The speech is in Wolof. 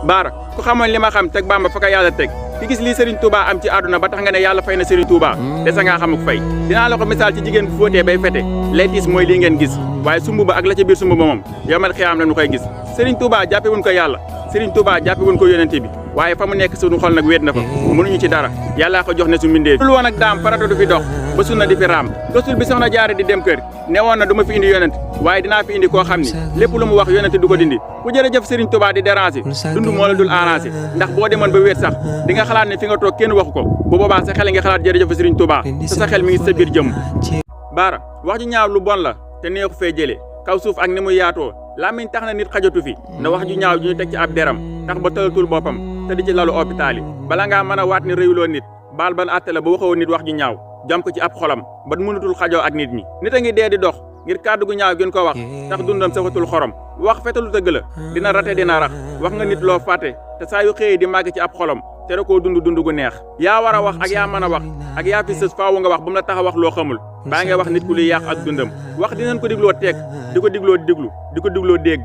baara ku xamoon li ma xam teg Bamba fa ko yàlla teg ki gis lii Serigne Touba am ci àdduna ba tax nga ne yàlla fay na Serigne Touba desa ngaa xamuk fay dinaa la ko misaal ci jigéen bu fóotee bay fete laytiis mooy lii ngeen gis waaye sumb ba ak la ca biir sumb ba moom yomal xiyaam la nu koy gis Serigne Touba jàppe wuñ ko yàlla Serigne Touba jàppe wuñ ko yonente bi waaye fa mu nekk suñu xol nag wéet na fa mënuñu ci dara yàllaa ko jox ne su mbindee dul woon ak daam farata du fi dox ba sunna di fi raam rasul bi soxna jaare di dem kër ne woon na du ma fi indi yonent waaye dinaa fi indi koo xam ni lépp lu mu wax yonent du ko dindi ku jërëjëf Serigne Touba di déranger dund moo la dul arrangé ndax boo demoon ba wéet sax di nga xalaat ne fi nga toog kenn waxu ko bu boobaa sa xel nga xalaat jërëjëf Serigne Touba te sa xel mi ngi sa biir jëm baara wax ju ñaaw lu bon la te neexu fee jëlee kaw suuf ak ni muy yaatoo làmmiñ tax na nit xajatu fi na wax ju ñaaw ju ñu teg ci ab deram tax ba tëlatul boppam te di ci lalu hôpital yi bala ngaa mën a waat ni réyuloo nit baal ban àtte la ba waxoo nit wax ju ñaaw jam ko ci ab xolam ba mënatul xajoo ak nit ñi nit a ngi dee di dox ngir kàddu gu ñaaw gën ko wax tax dundam safatul xorom wax fetalu tëgg la dina rate dina rax wax nga nit loo fàtte te saa yu xëyee di màgg ci ab xolam te da koo dund gu neex yaa war a wax ak yaa mën a wax ak yaa fi sës faawu nga wax bu mu la tax a wax loo xamul baa ngay wax nit ku luy yàq ak dundam wax dinañ ko digloo teeg di ko digloo déglu di ko digloo dégg